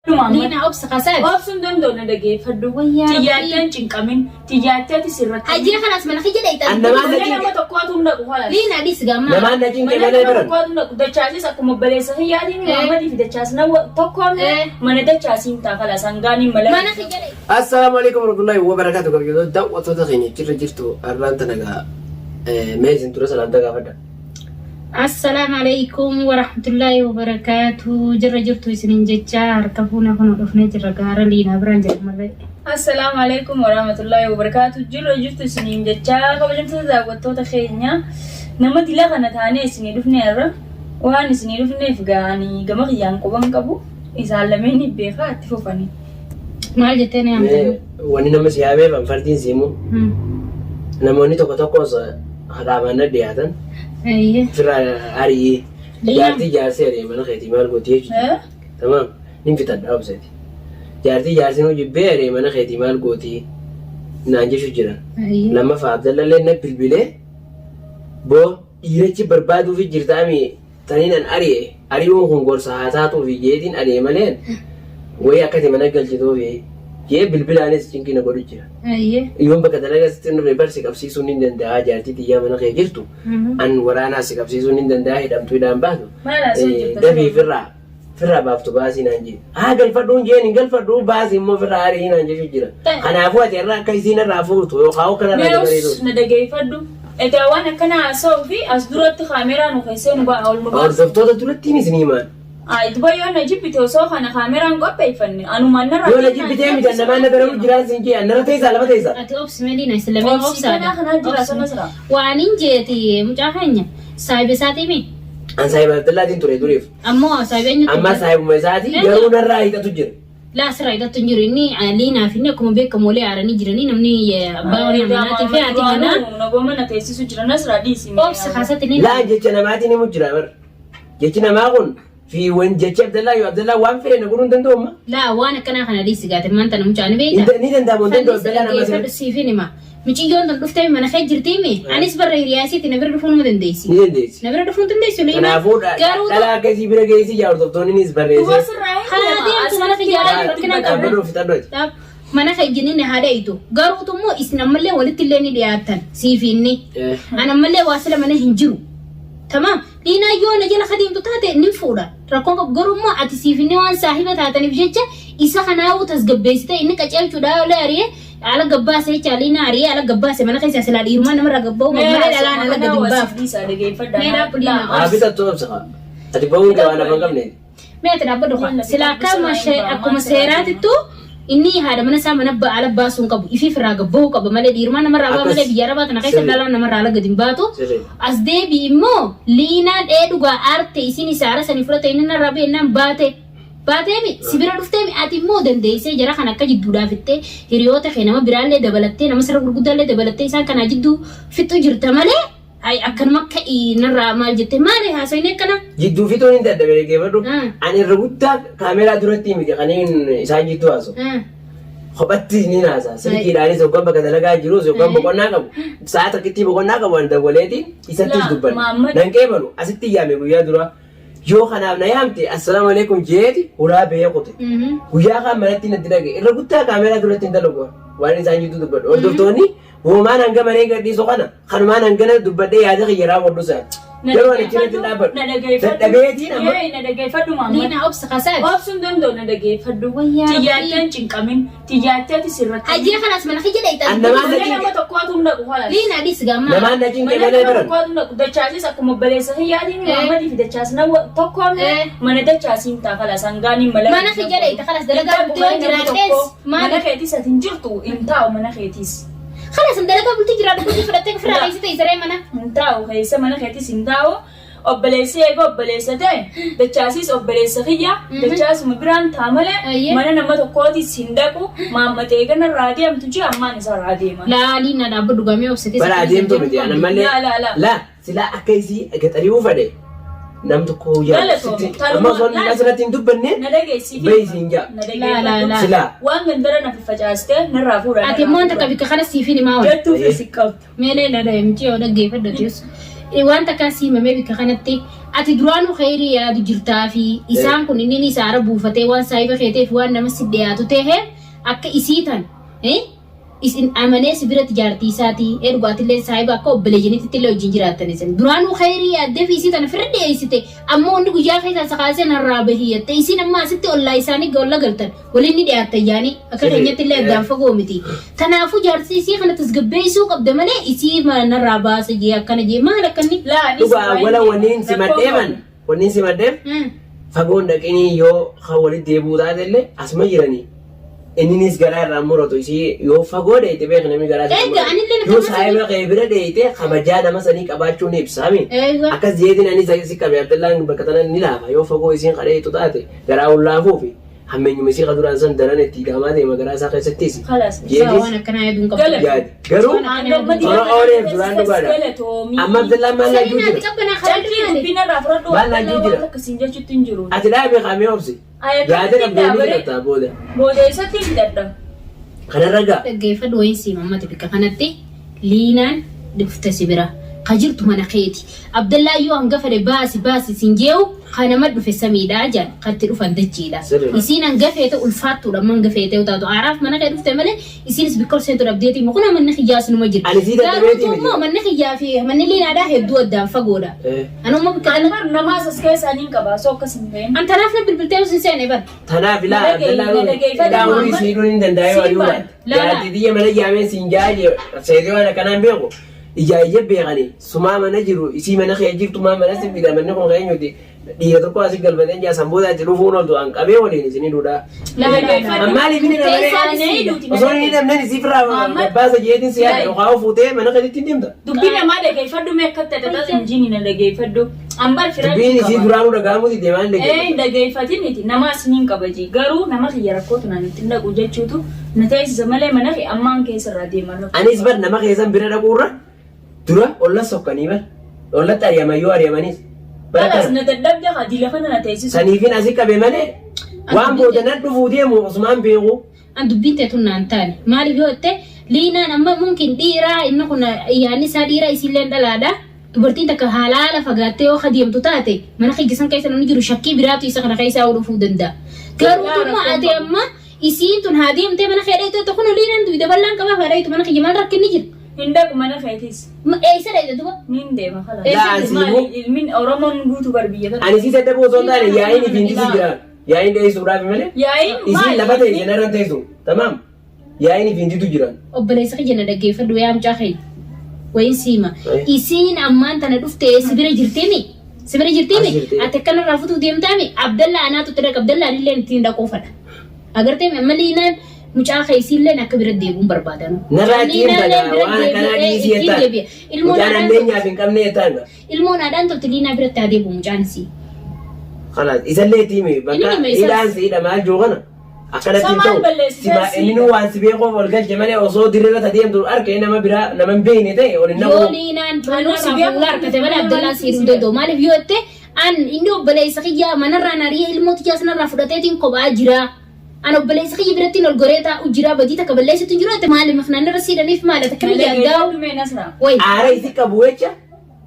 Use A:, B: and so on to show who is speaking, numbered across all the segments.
A: Liina obsa kasaati.
B: Obsuun danda'u na dhageeffadhu.
A: Wayyaa
B: Xiyyaatteen cinqamin. Xiyyaatteetis hin rakkatin.
A: Hajjii kanas mana kiyya dheeytan.
C: An namaan na
B: Mana nama
C: cinqe.
B: tokkootu hin dhaqu halas.
A: Liina dhis gammaa.
C: Namaan na cinqe
B: Mana
C: malee
B: nama
C: biran.
B: tokkootu hin dhaqu. Dachaasis akkuma obboleessa kiyyaatiin Muhammadii fi dachaas nama tokkoon mana dachaasiin ta'a kalas hangaaniin mala.
A: Mana kiyya dheeytan.
C: Assalaamu alaikum warahmatullahi wabarakatuh. Kabajamtoota daawwattoota keenya jirra jirtu har'aan tana gaa mee isin dura salaamtaa gaafadha.
A: Assalaamu alaikum warahmatullahi wabarakaatu. Jirra jirtu isinin jecha harka fuuna kun dhufnee jirra gaara liinaa biraan jedhu malee.
B: Assalaamu alaikum warahmatullahi wabarakatuh. Jirra jirtu isiniin jechaa kabajamtoota daawwattoota keenya nama dila kana taanee isinii dhufne irra waan isinii dhufneef ga'anii gama kiyyaan quban qabu isaan lameen beekaa itti fufanii.
A: Maal jettee ni
C: Mee
A: amtanii?
C: wanni nama si yaameef anfartiin siimu namoonni tokko tokkos qaamaan na dhiyaatan
A: Eeyyee.
C: firraa ari'ii
A: Liinaa.
C: jaartii jaarsee ari'ee mana keetii maal gooti jechuudha. Tamaam nin fixadha obseeti. Jaartii jaarsin hojii jibbee ari'ee mana keetii maal gooti naan jechu jiran.
A: Eeyyee.
C: Lammaffaa Abdallallee na bilbilee boo dhiirachi barbaaduufi jirtaami taniin an ari'e ari'uun kun gorsa haa taatuufi jeetiin ari'e maleen wayii akkati mana galchituufi jee bilbilaanis cinqii na godhu jira.
A: Eeyyee.
C: Yoon bakka dalagaa sitti hin dhufne bar si qabsiisuun hin danda'a jaartii tiyyaa mana kee jirtu an waraanaa si qabsiisuun hin danda'a hidhamtu hidhaan baatu
B: Maal haasa'u jirta?
C: dafii firraa firraa baaftu baasii naan jee. Haa galfadhuun jeen hin galfadhu baasii immoo firraa ari'ii naan jechuu jira. Kanaafuu ati irraa akka isiin irraa fuutu yookaan akka irraa
B: Meeus
C: dabareetu.
B: na dhageeffadhu. Egaa waan akkana haasa'uu fi as duratti kaameeraa nu keessee nu ba'a ol nu baasa.
C: Hordoftoota durattiin isin himaan.
B: Ay duba yoo na jibbite osoo kana kaameeraan qopheeffanne anumaan narraa
C: Yoo na jibbitee miti namaan na bira jiraan siin jee narra teessaa lafa teessaa.
A: Ati obsi mee Liina isin lameen
B: Obsi
A: obsaadha.
B: kanaa kanaa jira
A: Obsi.
B: sana sira.
A: Waan hin jeeti mucaa keenya saahiba isaatii mi?
C: An saahiba Abdallaatiin ture duriif.
A: Ammoo saahiba eenyu
C: Amma saahibuma isaati garuu narraa hiixatu jira.
A: Laa sirraa hidhattu hin jiru inni Liinaa fi inni akkuma beekamu walii aaranii jiranii namni abbaa warra manaatii fi haati manaa
B: Nagoma na teessisu jira nasraa dhiisi.
A: obsi kaasatti ni
C: Laa jecha namaatiin himu jira bar. Jechi namaa kun fi wan jechi Abdallaa yoo Abdallaa waan fedhe na godhuu hin danda'u amma.
A: Laa waan akkanaa kana dhiisi gaate maanta na mucaa ni beekta.
C: Ni danda'amu hin danda'u
A: Fannis
C: Abdallaa nama
A: dhaggeeffadhu
C: sirriitti.
A: siifin hima. Miciyyoon tun dhuftee mana kee jirtiimi. Anis barra hiriyaa isiiti na bira dhufuu numa dandeessi.
C: Ni dandeessi.
A: Na bira dhufuu hin dandeessu Liinaa.
C: Kanaafuu
A: Garuu
C: dhalaa akkasii bira geessi yaa hordoftoonnis
B: Duba
C: barreessee.
B: sirraa hin
A: Haa
B: deema.
A: deemtu mana
B: Asirratti
A: kiyyaa
B: waan
A: rakkina
B: dubbatan.
A: qabna.
C: Dhaabbadhu fixadhu ati.
A: Dhaab mana kee jiniin haa dha'itu. Garuutu immoo isin ammallee walitti illee ni dhiyaattan siif inni. An ammallee waa sila mana hin jiru. Tamaam. Liinaa yoo na jala kadeemtu taate nin fuudha. Rakkoon qabu garuu immoo ati siif inni waan saahiba taataniif jecha isa kanaa'uu tasgabbeessite inni qaceelchuudhaa olee ari'ee ala gabbaase jecha liinaa ari'ee ala gabbaase mana keessaa silaa dhiirumaan namarraa gabba'uu
B: Mee
A: malee dhalaan ala
B: haasa'u
A: gadi hin
B: kana
A: baaftu.
B: dhiisaa dhageeffadha.
A: Mee dhaabbu liinaa.
C: Haa bitattu obsa. Ati ba'uun kee waan lafa hin qabne.
A: Mee ati dhaabbadhu kaa. Silaa akkuma akkuma seeraatittu inni haadha mana isaa mana ala baasuu hin qabu. Ifiif irraa gabbahuu qaba malee dhiirumaan namarraa ba'a malee
C: Akkas.
A: biyya arabaa tana keessa
C: Sirrii.
A: dhalaan namarraa ala gadi hin baatu.
C: Sirrii.
A: As deebi immoo liinaan dhee dhugaa aarte isin isa aara sanii fudhate inni narraa beennaan baate. Baateemi si bira dhufteemi ati immoo dandeessee jara kan akka jidduudhaa fixxee hiriyoota kee nama biraallee dabalattee nama sirra gurguddaallee dabalattee isaan kanaa jidduu fixxu jirta malee ay akkanuma akka narraa maal jettee maali haasofni akkana.
C: Jidduu fixuun hin dadhabe dhaggeeffadhu.
A: Mm.
C: Ani irra guddaa kaameeraa duratti miti kan inni isaan jidduu haasa'u. Kophatti ni haasa. Silkiidhaanis yookaan bakka dalagaa jirus yookaan boqonnaa qabu. Sa'a takkittii boqonnaa qabu ani dawwaleetiin isattis
B: Laa,
C: dubbanna.
B: Mahammad.
C: Nan qeebalu asitti yaame guyyaa dura. Yoo kanaaf na yaamte assalaamu alaikum jeeti hulaa bahee kute. Guyyaa kaan manatti natti dhage irra guddaa kaameeraa duratti hin dalagu waan isaan jidduu dubbadhu. Hordoftoonni hoomaan hanga maree gadhiisu kana kanumaan hangana dubbadhee yaada kiyya raawwadhu sana. Garuu ani achirratti hin dhaabbadhu.
B: Na dhageeffadhu.
C: Dadhabeetiin amma
B: Ee, na dhageeffadhu Mahammad.
A: Liinaa obsa kasaati.
B: Obsuun danda'u na dhageeffadhu.
A: Wayyaa
B: Xiyyaatteen cinqamin. Xiyyaatteetis hin rakkatin.
A: Hajjii kanas mana kiyya dheeytan.
C: An namaan na
B: Mana nama
C: cinqe
B: tokkootu hin dhaqu halas.
A: Liinaa dhis gammaa.
C: namaan na cinqe
B: Mana
C: malee
B: nama
C: biran.
B: tokkootu hin dhaqu. Dachaasis akkuma obboleessa kiyyaatiin Muhammadii fi dachaas nama tokkoon mana dachaasiin ta'a kalas hangaaniin mala.
A: Mana kiyya dheeyta kalas dalagaa bultii waan jiraadhees
B: Mana
A: maali?
B: keetis ati hin jirtu hin taa'u mana keetis.
A: Kalas hin dalagaa bultii jiraadhu bultii fudhattee ofirraa dheessite isaree mana.
B: Hin taa'u keessa mana keetis hin taa'u. Obboleessi eega obboleessa ta'e dachaasiis obboleessa kiyya dachaasuma biraan ta'a malee
A: Ayyee.
B: mana nama tokkootis hin dhaqu maammat eegana irraa deemtu jee ammaan isa irraa deema.
A: Laa Liinaa dhaabbadhu gamee obsitee
C: Bara adeemtu miti ani ammallee
B: Laa, laa, laa.
C: laa silaa akka isii gaxarii ufadhe nam tokko yaa
B: Galatoomi.
C: sitti
B: Tanuma-
C: amma osoo
B: laa.
C: asirratti hin dubbanne
B: Na dhageessii fi
C: bahi siin jaa.
B: na
A: Laa, laa,
B: dhageeffadhu.
A: laa.
C: Silaa
B: Waan gandara na faffacaaste narraa fuudhaa.
A: Ati immoo takka bikka kana siifin himaa oolu.
B: Jettuuf si qabdu.
A: Meelee la dha miti yoo dhaggeeffadhu atis. Waan takkaa si himamee bikka kanatti ati duraanuu kheyrii yaadu jirtaa fi isaan kun inni isaara buufatee waan saahiba kee ta'eef waan nama si dhiyaatu ta'eef akka isii tan isin amanee si biratti jaartii isaatii ee dhugaatillee saahiba akka obboleeyyaniitti illee wajjin jiraattan isin duraanuu kheyrii yaaddee fi isii tana firra dhiyeessite ammoo wanni guyyaa keessaa isa kaasee narraa bahi jette isiin amma asitti ollaa isaanii olla galtan waliin ni dhiyaattan yaanii akka
C: Sirrii.
A: keenyatti illee addaan fagoo miti tanaafuu jaartii isii kana tasgabbeessuu qabda malee isii narraa baasa jee akkana jee maal akka inni
B: Laa anis
C: Dhugaa
B: waan
C: wala
B: jedhu
C: waniin
B: rakkoo
C: simadheefan
B: qabu.
C: waniin simadheef fagoon dhaqinii yoo kan walitti deebi'uu taate illee asuma jiranii. Inninis garaa irraa muratu isii yoo fagoo dheeyte beek namni garaa irraa
A: Eega,
C: muratu.
A: anillee
C: Yoo
A: akkasuma
C: saahiba kee bira dheeyte kabajaa nama sanii qabaachuu ni ibsaami.
A: Eega.
C: Akkas jeetiin anis si qabe Abdallaan bakka tana ni laafa yoo fagoo isiin kadheeytu taate garaa ol laafuufi hammeenyuma isii ka duraan san daran itti ida'amaa deema garaa isaa keessattis.
B: Khalas.
C: Jeetis
A: Waan akkanaa yaaduu hin qabdu.
B: Gala.
C: yaadi. Garuu
A: Waan akkanaa yaaduu hin
C: tola
A: qabdu.
C: ooleef duraan dhugaadha.
B: Galatoomii.
C: Amma Abdallaan maal laajuu
A: Saliinaa ati
C: jira?
A: qabbanaa karaa
B: Calqii
A: maali?
B: dubbiin irraa fudhadhu
C: Maal laajuu
B: waan
C: jira?
B: takka siin jechuutti hin jiru.
C: Ati dhaabe kaamee obsi.
B: Ay,
C: Yaada
B: akkamitti
C: qabdee ni
B: dhaabare?
C: fudhatta booda.
B: Booda eessatti fidadha?
C: Kanarra gaa.
A: Dhaggeeffadhu wayiin siima ammati bikka kanatti liinaan dhufte si bira ka jirtu mana keeti. Abdallaa yoo hanga fedhe baasi baasi sin jee'u ka nama dhufe samiidha jedhan ka itti dhufan dachiidha.
C: Sirriidha.
A: Isiin hanga feete ulfaattuudha amma hanga feete yoo taatu aaraaf mana kee dhufte malee isiinis bikka ol seentu dhabdeeti immoo kun manni kiyyaas numa jira.
C: Ani sii dadhabeeti
A: Garuu
C: miti.
A: immoo manni kiyyaa fi manni liinaadhaa hedduu addaan fagoodha. Ani immoo bikka
B: Ani bar namaas as keessa ani hin qaba osoo akkas hin ta'in.
A: An tanaaf na bilbiltee osoo hin seene bar.
C: Tanaaf ilaa
B: Na dhaga'i,
C: Abdallaa
B: na dhaga'i,
C: ilaa umurii
B: Muhammad.
C: sii dhuun hin danda'e
B: Sii
C: waan
B: baate.
A: Laa, laa.
C: Jaartii tiyya mana jaameen siin jaa seetee waan akkanaan beeku. Ijaa ija beekani sumaa mana jiru isii mana kee jirtu maa mana si fida manni kun keenyuti dhiira tokko asii galfatee jaa san booda itti dhufuun ooltu an qabee waliin isin hidhuudha.
A: Laa, laa, laa.
C: An maaliif inni
A: Murteessaan
C: dabalee
A: isiidha.
C: osoo inni hidhamnen isii firraa
B: Muhammad.
C: gabbaasa jeetiin si yaada yookaan fuutee mana keetti hin deemta.
B: Dubbii namaa dhageeffadhu mee akkatti adda injiini na dhageeffadhu. An bar fira
C: Dubbiin isii duraanuu dhaga'amuuti deemaa hin
B: Ee
C: dhaggeeffatu.
B: hin dhageeffatiniti nama asiniin kabaji garuu nama kiyya rakkootu naan ittiin dhaqu jechuutu na teessisa malee mana kee ammaan keessa irraa deeman rakkoo.
C: Anis bar nama keessan bira dhaquurra dura olla sokkanii bar ollatti ari'aman yoo ari'amanis bara
B: Kalas
C: kana
B: na dadhabde haa lafa na teessisu.
C: saniifin asii qabe malee waan booda nan dhufuu deemu osumaan beeku.
A: An dubbiin tee tun naan taane. Maaliif yoo jette liinaan amma mumkin dhiiraa inni kun yaanni isaa dhiiraa isiilleen dhalaadha. Dubartiin takka halaala fagaattee yoo deemtu taate mana kiyya san keessa namni jiru shakkii biraatu isa kana keessaa dhufuu danda'a. Garuu tumma ati amma isiin tun haa deemtee mana kee dheeytu kun liinaan duwida bal'aan qabaa haa dheeytu mana kiyya maal rakkinni jira.
B: Hin dhaqu mana keetis.
A: Eessa dheeyta duba?
B: Niin deema kalas.
C: Laa asii
B: Maali
C: immoo-
B: ilmin Oromoon guutuu bar biyya kana.
C: Ani sii dadhabuu osoo hin taane yaa'iin ifiin tisi jira. Yaa'iin dheessuudhaaf malee.
B: Yaa'iin
C: Isiin
B: maali?
C: lafa teesse narra hin teessu. Tamaam. Yaa'iin ifiin titu jiran.
A: Obboleessa kiyya na dhaggeeffadhu yaa mucaa kee. Wayin siima. Isiin ammaan tana dhufte si bira jirtimi? Si bira jirtimi?
C: As jirti.
A: Ati akkanarraa futuu deemtaami? Abdallaa anaatu itti dhaqa. Abdallaan illee ittiin dhaquu fadha. Agartee amma liinaan mucaa kee isiilleen akka bira deebi'uun barbaadanu.
C: Narraa ittiin
A: Liinaan
C: badaa
A: bira
C: waan akkanaa
A: deebi'ee
C: dhiisii
A: ittiin
C: jettaan.
A: deebi'a. Ilmoon
C: Mucaan
A: haadhaan
C: ammeenyaaf hin qabne jettaan.
A: Ilmoon haadhaan tolti liinaa biratti haa deebi'u mucaan isii.
C: Kanaas isallee itti himi bakka
A: Inni hime isas.
C: hidhaan si hidha maal jiru kana akkanatti hin
B: Samaan
C: ta'u.
B: balleessitee
C: Sima
B: si
C: inni waan si beekuuf ol galche malee osoo dirreerra ta deemtu harka nama biraa nama hin beekne ta'e ol hin
A: Yoo
C: naqu.
A: liinaan
B: Anuu si
A: manarraa
B: beeku
A: fuula harkate malee Abdallaan si hidhuu danda'u. Maaliif yoo jette an inni obboleessa kiyyaa manarraa na ari'ee ilmoo tiyyaa sanarraa fudhateetiin kophaa jira. An obboleessa kiyya birattiin ol goree taa'u jira badii takka balleessitu hin jiru jette maali mafnaan irra siidhaniif maali ati akkamiin yaaddaa?
B: Dhaggeeffadhu mee Nasraa.
A: Wayi.
C: Aara isi qabu jecha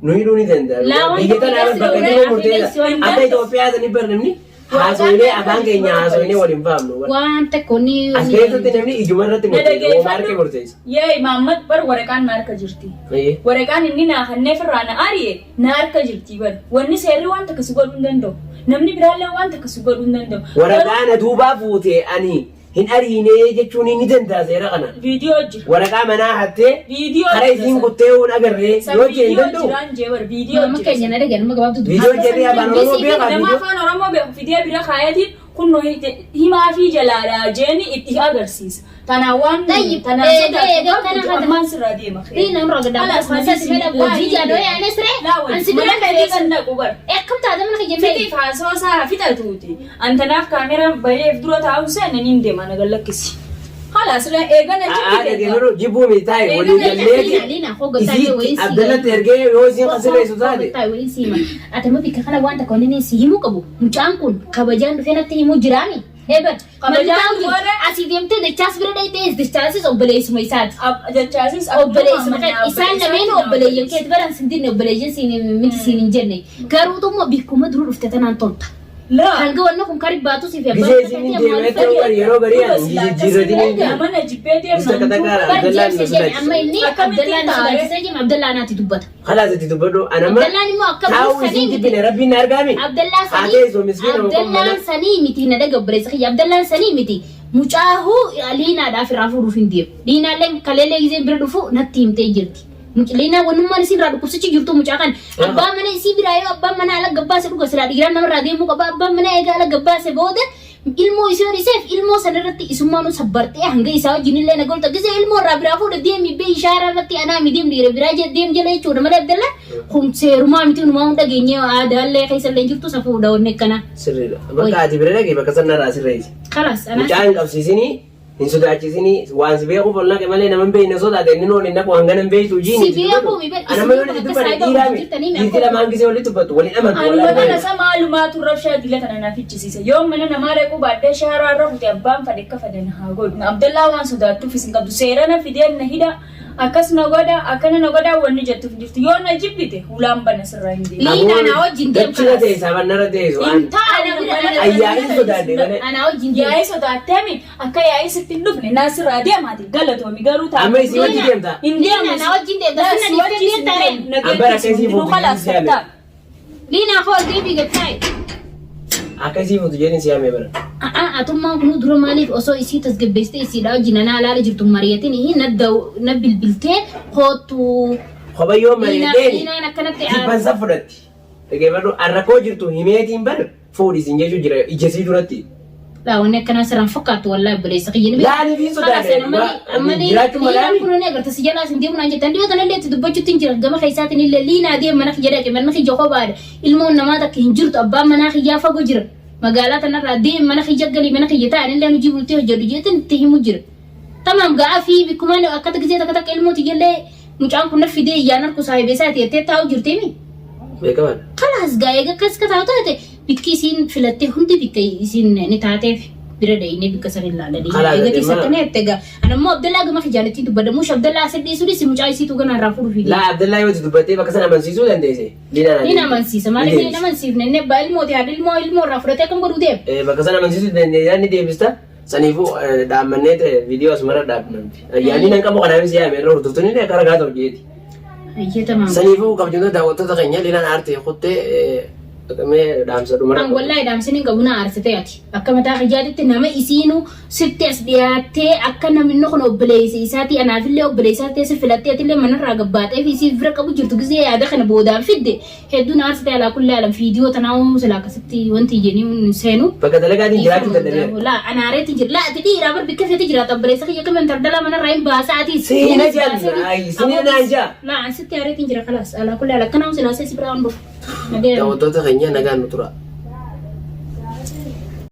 C: nu hidhuu ni danda'a.
A: Laa waan
C: Biyya tana
A: tokko
C: bakka
A: keessa
C: jiru murteessa.
A: waan
C: Akka Itoophiyaa sanii bar namni haasoinee afaan keenya haasoinee waliin fahamnu.
A: Waan takka ni
C: As keessatti namni ijuma irratti
B: Na
C: murteessa. Hooma harki
B: dhaggeeffadhu.
C: murteessa.
B: Yee Mahammad bar waraqaan na harka jirti.
C: Ayyee.
B: Waraqaan inni naa kanneef irraa na ari'e na harka jirti bar. Wanni seerri waan takka si godhuu hin danda'u. Namni biraallee waan takka si godhuu hin danda'u.
C: Waraqaa na duubaa fuute ani hin ariinee jechuun ni danda'a seera kana.
B: Viidiyoo jira.
C: Waraqaa manaa hattee
B: Viidiyoo
C: karaa
B: jira
C: isiin
B: san.
C: kuttee hin agarree
B: San
C: yoo jee hin
B: viidiyoo
C: danda'u.
B: jiraan jee bar viidiyoo
A: Amma
B: jira.
A: keenya na dhagaa nama gabaabduu
C: Viidiyoo jedhee afaan Oromoo beekaa
B: Nama
C: viidiyoo.
B: afaan Oromoo beeku fidee bira kaayatiin kun himaa fi jalaadha jeeni itti agarsiisa. Tanaan waan
A: Tayyib,
B: tanaan sodaatu
A: kana
B: qabdu
A: kana.
B: ammaan sirraa deema.
A: Liina nurra gadaa.
B: Kalaas
A: Masa si mela wajji jaadoo yaane sire. An si bira
B: Mana
A: fedhe
B: keessa dhaqu bar.
A: Akkam taate mana kiyya fedhe.
B: Fitiif haasawaa isaa fixatuuti. Antanaaf kaameraan bayeef dura taa'u seenne niin deema na gallakkisi. Kalaas eegana
C: Aa
B: jibbi
C: dhaggeeffadhu jibbuu miti taa'e walii
A: Liina liina hoggantaa
C: galleeti
A: jee wayii
C: isii
A: si
C: Abdallatti ergee yoo isiin qasireessu taate.
A: Ati amma bikka kana waan takka wanni inni si himuu qabu mucaan kun kabajaan dhufee natti himuu jiraami. Eebar.
B: Kabajaan warra-
A: Asii deemtee dachaas bira dhayxee dachaasis obboleessuma isaati.
B: Dachaasis
A: Obboleessuma kan isaan lameen obboleeyyan keeti baran sin dinne obboleeyyan siin miti siin hin jenne. Garuu immoo bikkuma dura dhufte tanaan tolta.
B: Laa.
A: Hanga wanni kun kari baatu siif
C: Gisee isin hin deemee ta'uu bari yeroo garii ani jijjiirratiin hin deemu.
B: Mana jibbee
C: Mr.
B: deemna.
C: Katakaara
A: Bar
C: Abdallaan na
A: jeemsi jedhe amma
C: sodaachisa.
A: inni
B: Akkamittiin
A: Abdallaan na
B: taa'ee?
A: sodaachisa jedhe Abdallaan naatti dubbata.
C: Khalaas itti dubbadhu anama
A: Abdallaan immoo akka
C: taa'uu
A: sanii
C: isin
A: miti.
C: jibbine rabbiin na argaami.
A: Abdallaan
C: Haa
A: sanii
C: teessu miskiina muka mana.
A: Abdallaan sanii miti na dhaga obboleessa kiyya Abdallaan sanii miti mucaahuu liinaadhaaf irraa fuudhuuf hin deemu. Liinaallee kaleellee giseen bira dhufu natti himtee jirti. Liinaa wannummaan isin irraa dhukkubsachuu jirtu mucaa kana abbaa mana isii biraa yoo abbaan mana ala gabbaase dhuga silaa dhiiraan namarraa deemuu qaba abbaan mana egaa ala gabbaase booda ilmoo isii horiseef ilmoo sanarratti isummaanuu sabbartee hanga isaa wajjin illee na golta gisee ilmoo irraa biraa fuudha deemi bee ishaaraa irratti anaa mi deem dhiira biraa deem jala jechuudha malee Abdallaan kun seerumaa miti numaa hunda geenye aadaallee keessa illee jirtu safuudha wanni akkanaa.
C: Sirriidha. Bakka ati bira dhaqi bakka sanarraa sirreessi.
A: Kalaas anaa
C: Mucaa hin qabsiisinii hin hundaachisinii waan si beekuuf ol naqe malee nama hin beekne sodaate inni noon hin naqu hangana hin beektu jiini.
A: Si beekuu mi beek-
C: Anama
A: isin
C: yoo itti
A: akka
C: dubbate
A: saayiba
C: dhiiraa
A: wajjin
C: mi
A: jirtanii mi
C: dhiirti
A: akkuma-
C: lamaan gisee walitti dubbattu waliin amantu
B: Anuma
C: wallaahi.
B: kana isa maalumaatu rabshaa dila kana na fichisiise. Yoo mana namaa dhaquu baadhee shaaraa irra kute abbaan fadhe akka fadhe na haa godhu. Abdallaa waan sodaattuuf isin qabdu. Seera na fideen na hidha. Akkas na godha akkana na godha wanni jettuuf hin jirtu. Yoo na jibbite hulaan bana sirraa hin deemu.
A: Liinaa na wajjin deem
C: Dachira teessaa bannarra teessu.
B: Hin taa'u
A: Ana
C: Ayyaa'in sodaadhe malee.
A: Anaa wajjin deem.
B: Yaa'ii sodaattee akka yaa'ii sitti hin dhufne naa sirraa deemaati galatoomi garuu ta'a.
C: Amma isii wajji deemta.
B: Hin deemu.
A: Liinaa na wajjin deemta.
B: Laa,
A: Sinna
B: si
A: dhiiftee
B: wajjin hin
A: deemta
B: deemu.
A: ree.
C: Abbaan akka isii fuutu
B: Kalaas
C: jedhin si yaame.
B: ta'a.
A: Liinaa koo deebii gattaa'e.
C: Akka isii fuutu jedhin si yaame bara.
A: A'a atummaan kunuu dura maaliif osoo isii tasgabbeessitee isiidha wajjin anaa alaala jirtu mari'atin na bilbiltee kootu.
C: Kophayyoo
A: Liinaa
C: mari'ateeni
A: liinaan akkanatti
C: jibbansa fudhatti. Dhaggeeffadhu arrakoo jirtu himeetiin bar fuudhi isin jechuu jira ija sii duratti.
A: Laa wanni akkanaa sirraan fakkaattu wallaahi obboleessa kiyya ni
C: Laani fi sodaadhe jiraachuu
A: Liinaan
C: malaani.
A: kun ni agarta si jalaa sin deemu naan jettan dhiyoo tanallee itti dubbachuutti hin jira gama keessaatiin illee liinaa deem mana kiyya dhaqe manni kiyya kophaadha ilmoon namaa takka hin jirtu abbaan manaa kiyyaa fagoo jira magaalaa tanarraa deem mana kiyya galii mana kiyya taa'an illee hojii bultee hojjedhu jeetiin itti himu jira. Tamaam ga'aa fi bikkumaan akkata gisee takka takka ilmooti illee mucaan kun na fidee iyyaan harku saahibee isaati jettee taa'u jirteemi.
C: Beekamaadha.
A: Kalaas gaa eega akkas ka taa'u taate bikki isiin filattee hundi bikka isiin ni taateef bira dhayinee bikka san ilaalanii.
C: Kalaas
A: Eega
C: deemaa.
A: akkana jette gaa. Ana immoo Abdallaa gama kijaanitti dubbadha. Muush Abdallaa asii dhiisuunis mucaa isiitu gana irraa fuudhuuf hin
C: Laa Abdallaa yoo itti dubbattee bakka sana amansiisuu dandeesse. Liinaan
A: Ni amansiisa. Maaliif hin amansiifne? Inni abbaa ilmooti haadha ilmoo ilmoo irraa fudhatee akkam godhuu deema?
C: Bakka sana amansiisuu dandeesse ni deebista. Saniifuu dhaammannee ta'e viidiyoo asumarra dhaabnamti. Ayyaanni nan qabu kanaafis yaame irra hordoftoonni illee akka ragaa ta'u jeeti.
A: Ayyee tamaam.
C: Saniifuu kabajamtoota daawwattoota keenya Liinaan aartee kuttee mee dhaamsa dhumara.
A: An wallahi dhaamsin hin qabu na aarsite ati. Akka mataa kiyyaatitti nama isiinu sitti as dhiyaattee akka namni kun obboleessa isaatii anaafillee obboleessa ta'e si filattee atillee manarraa gabbaatee fi isiif bira qabu jirtu gisee yaada kana boodaan fidde hedduu na aarsite alaa kullee alam fiidiyoo tanaa uumuu silaa akkasitti wanti jenii hin seenu.
C: Bakka dalagaatiin jiraachuu dadhabeera.
A: Laa ana aareetti jira. Laa ati dhiiraa bar bikka feete jiraata obboleessa kiyya akkamiin tardalaa manarraa hin baasa ati.
C: Siina jaalladha. Ay, siina naan jaa.
A: Laa an sitti aareetti jira kalaas alaa kullee ala akkanaa silaa si biraa hin dhufu. Nagaya.
C: Daawwattoota keenya nagaan nu tura.